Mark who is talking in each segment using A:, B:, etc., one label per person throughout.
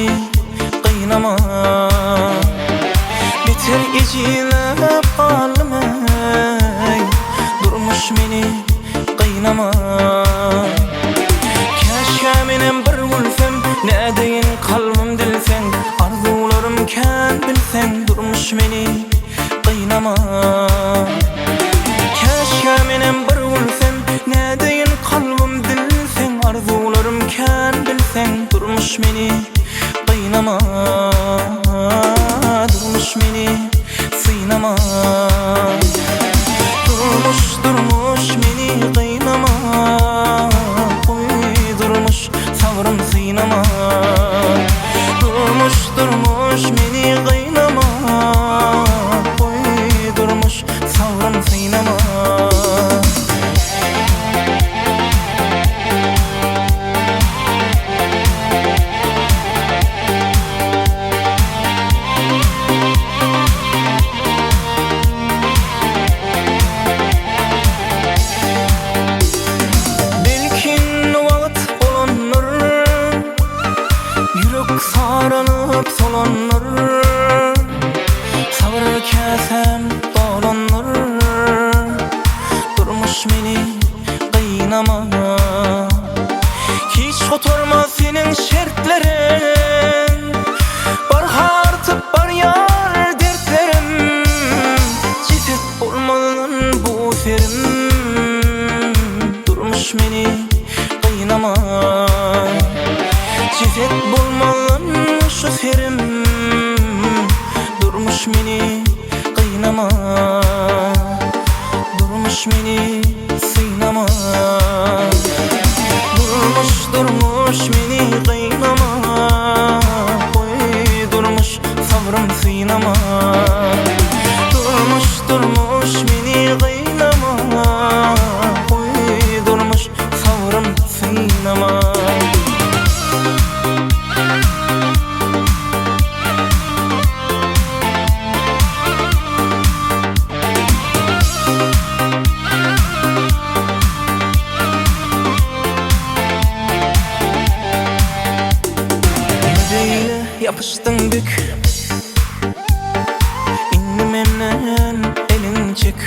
A: meni gynama. Beter ejizläp galdym eý, durmuş meni gynama. Käşgä menem bir gülsem, nädeýin kalbym dilseň, arzuwlarym kän bilseň, durmuş meni gynama. Käşgä menem bir gülsem, nädeýin kalbym dilseň, arzuwlarym kän bilseň, durmuş meni gynama. Durmuş meni synama. Durmuş, durmuş meni gynama. Goý durmuş sabrym synama. Durmuş, durmuş meni gynama. Goý durmuş sabrym synama. Belki indi wagt bolandyr, Ýürek saralyp solandyr, Sabyr käsäm dolandyr, Durmuş meni gynama. Hiç gutarmaz seniň şertleriň, Barha artyp barýar dertlerim, Jeset bolmazdan bu serim, Durmuş meni gynama. Jeset bolmazdan şu serim, Durmuş meni gynama. Durmuş meni synama. Durmuş, durmuş meni gynama. Goý durmuş sabrym synama. Durmuş, durmuş meni gynama. Goý durmuş sabrym synama. Beýle ýapyşdyň bek, Indi menden eliň çek.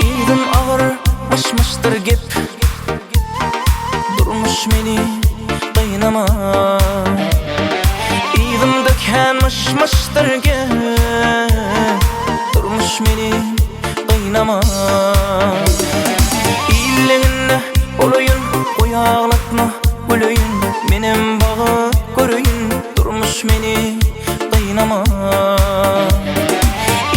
A: Yzym agyr, myş-myşdyr gep, Durmuş meni gynama. Yzymda kän myş-myşdyr gep, Durmuş meni gynama. Illeginde bolaýyn, goý aglatma, güleýin, Menem bagyt göreýin, durmuş meni gynama.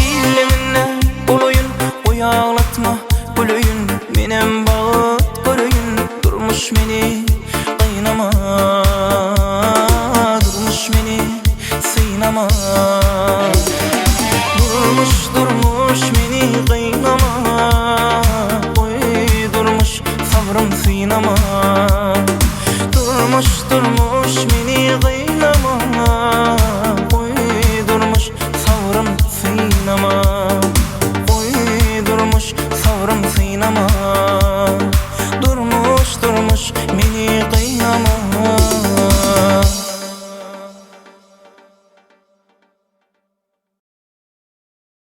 A: Illeginde bolaýyn, goý aglatma, güleýin, Menem bagyt göreýin, durmuş meni gynama. Durmuş meni synama. Durmuş, durmuş meni gynama. Goý durmuş sabrym synama. Durmuş, durmuş meni gynama. Goý durmuş sabrym synama.